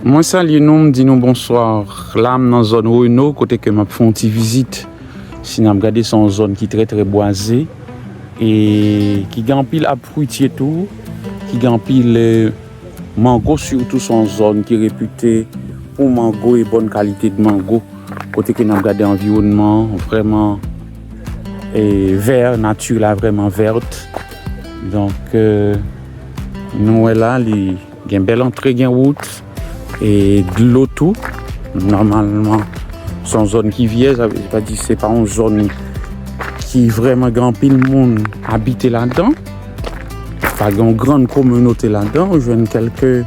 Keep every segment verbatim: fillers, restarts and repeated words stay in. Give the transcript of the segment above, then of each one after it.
Mwen salye nou, m di nou bonswa. La, m nan zòn Reno, kote ke m ap fè yon ti vizit. Si n ap gade, se yon zòn ki trè, trè bwaze e ki gen anpil ab frwitye tou, ki gen anpil, eh, mango, sitou se yon zòn ki repite pou mango e bòn kalite de mango. Kote ke n ap gade anviwònman an vrèman, eh, vè, nati la vrèman vèt. Donk, eh, nou wè la, li gen bèl antre, gen wout e dlo tou. Nòmalman, se yon zòn ki vyèj, sa vle di se pa yon zòn ki vrèman gen anpil moun abite ladan. Pa gen yon grann kominote ladan, ou jwenn kèlke,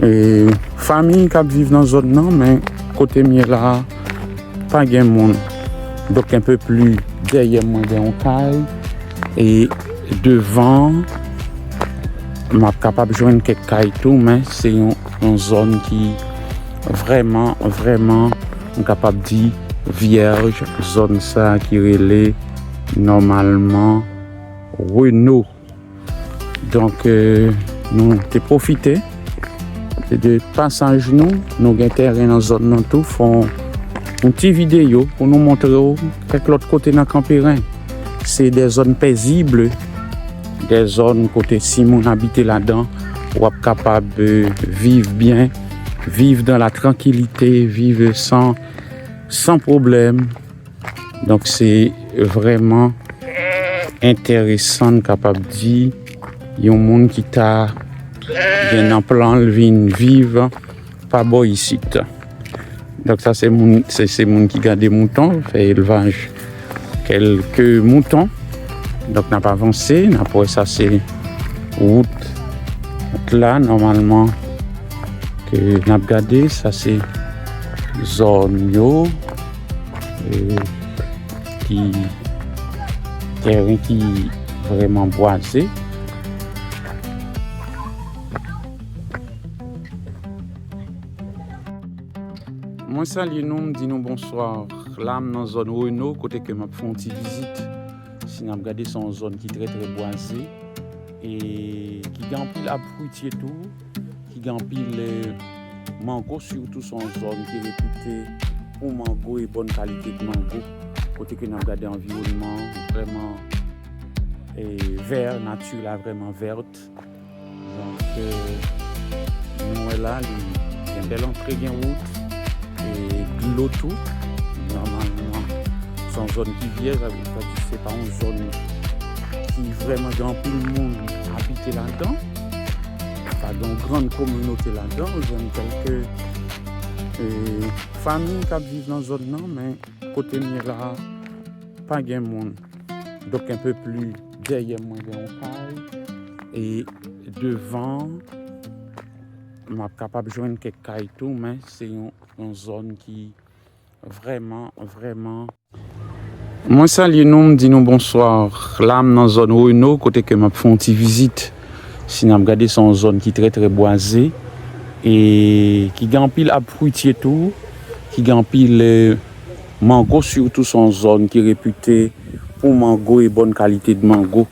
eh, fanmi k ap viv nan zòn nan, men kote m ye la a, pa gen moun. Donk, enpe pli dèyè mwen, gen yon kay. E devan, m ap kapab jwenn kèk kay tou, men se yon, yon zòn ki vrèman, vrèman, m kapab di, vyèj. Zòn sa ki rele nòmalman Reno. Donk, eh, nou te pwofite de pasaj nou, nou gen tèren nan zòn nan tou, fè yon, yon ti videyo pou nou montre w kèk lòt kote nan Kanperen. Se de zòn pezib, de zòn kote si moun abite ladan, w ap kapab, eh, viv byen, viv dan la trankilite, viv san, san pwoblèm. Donk, se vrèman enteresan, n kapab di, yon moun ki ta gen nan plan l vin viv pa bò isit. Donk, sa se moun, se, se moun ki gade mouton, fè elvaj kèlke mouton. Donk, n ap avanse, n ap wè, sa se wout la, nòmalman, ke n ap gade, sa se zòn yo, eh, ki, tèren ki vrèman bwaze. Mwen salye nou, m di nou bonswa. La, m nan zòn Reno, kote ke m ap fè yon ti vizit. Si n ap gade, se yon zòn ki trè, trè bwaze e ki gen anpil ab frwitye tou, ki gen anpil, eh, mango, sitou se yon zòn ki repite pou mango e bòn kalite de mango. Kote ke n ap gade anviwònman an, vrèman, eh, vè, nati la vrèman vèt. Donk, eh, nou wè la, li gen bèl antre, gen wout e dlo tou. Nòmalman, se yon zòn ki vyèj, sa vle di se pa yon zòn ki vrèman gen anpil moun abite ladan. Pa gen yon grann kominote ladan, ou jwenn kèlke, eh, fanmi k ap viv nan zòn nan, men kote m ye la a, pa gen moun. Donk, enpe pli dèyè mwen, gen yon kay. E devan, m ap kapab jwenn kèk kay tou, men se yon, yon zòn ki vrèman, vrèman. Mwen salye nou, m di nou bonswa. La, m nan zòn Reno, kote ke m ap fè yon ti vizit. Si n ap gade, se yon zòn ki trè, trè bwaze e ki gen anpil ab frwitye tou, ki gen anpil, eh, mango, sitou se yon zòn ki repite pou mango e bòn kalite de mango.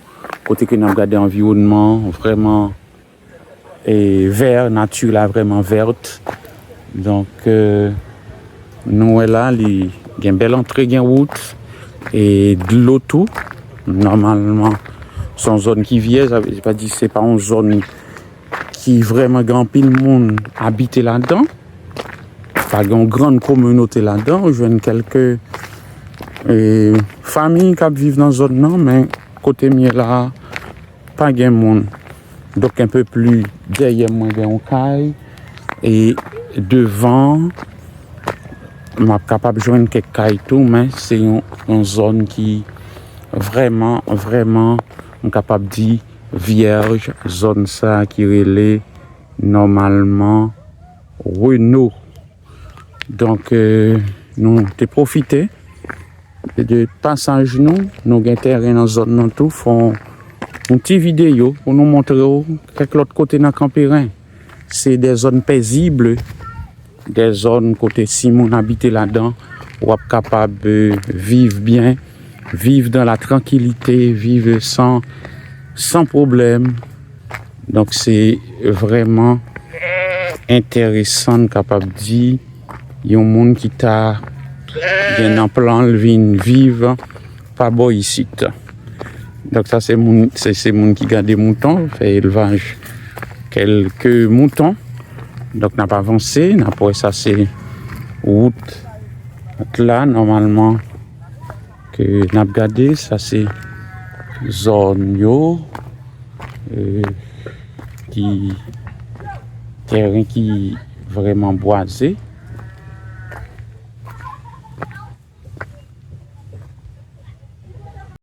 Kote ke n ap gade anviwònman an, vrèman, eh, vè, nati la vrèman vèt. Donk, eh, nou wè la, li gen bèl antre, gen wout e dlo tou. Nòmalman, se yon zòn ki vyèj, sa vle di se pa yon zòn ki vrèman gen anpil moun abite ladan. Pa gen yon grann kominote ladan, ou jwenn kèlke, eh, fanmi k ap viv nan zòn nan, men kote m ye la a, pa gen moun. Donk, enpe pli dèyè mwen, gen yon kay e devan, m ap kapab jwenn kèk kay tou, men se yon, yon zòn ki vrèman, vrèman, m kapab di, vyèj, zòn sa ki rele nòmalman Reno. Donk, eh, nou te pwofite de pasaj nou, nou gen tèren nan zòn nan tou, fè yon, yon ti videyo pou nou montre w kèk lòt kote nan Kanperen. Se de zòn pezib, de zòn kote si moun abite ladan, w ap kapab, eh, viv byen, viv dan la trankilite, viv san, san pwoblèm. Donk, se vrèman enteresan, n kapab di, yon moun ki ta gen nan plan l vin viv pa bò isit. Donk sa se moun, se, se moun ki gade mouton, fè elvaj kèlke mouton. Donk n ap avanse, n ap wè sa se wout la nòmalman ke n ap gade, sa se zòn yo, e, ki tèren ki vrèman bwaze.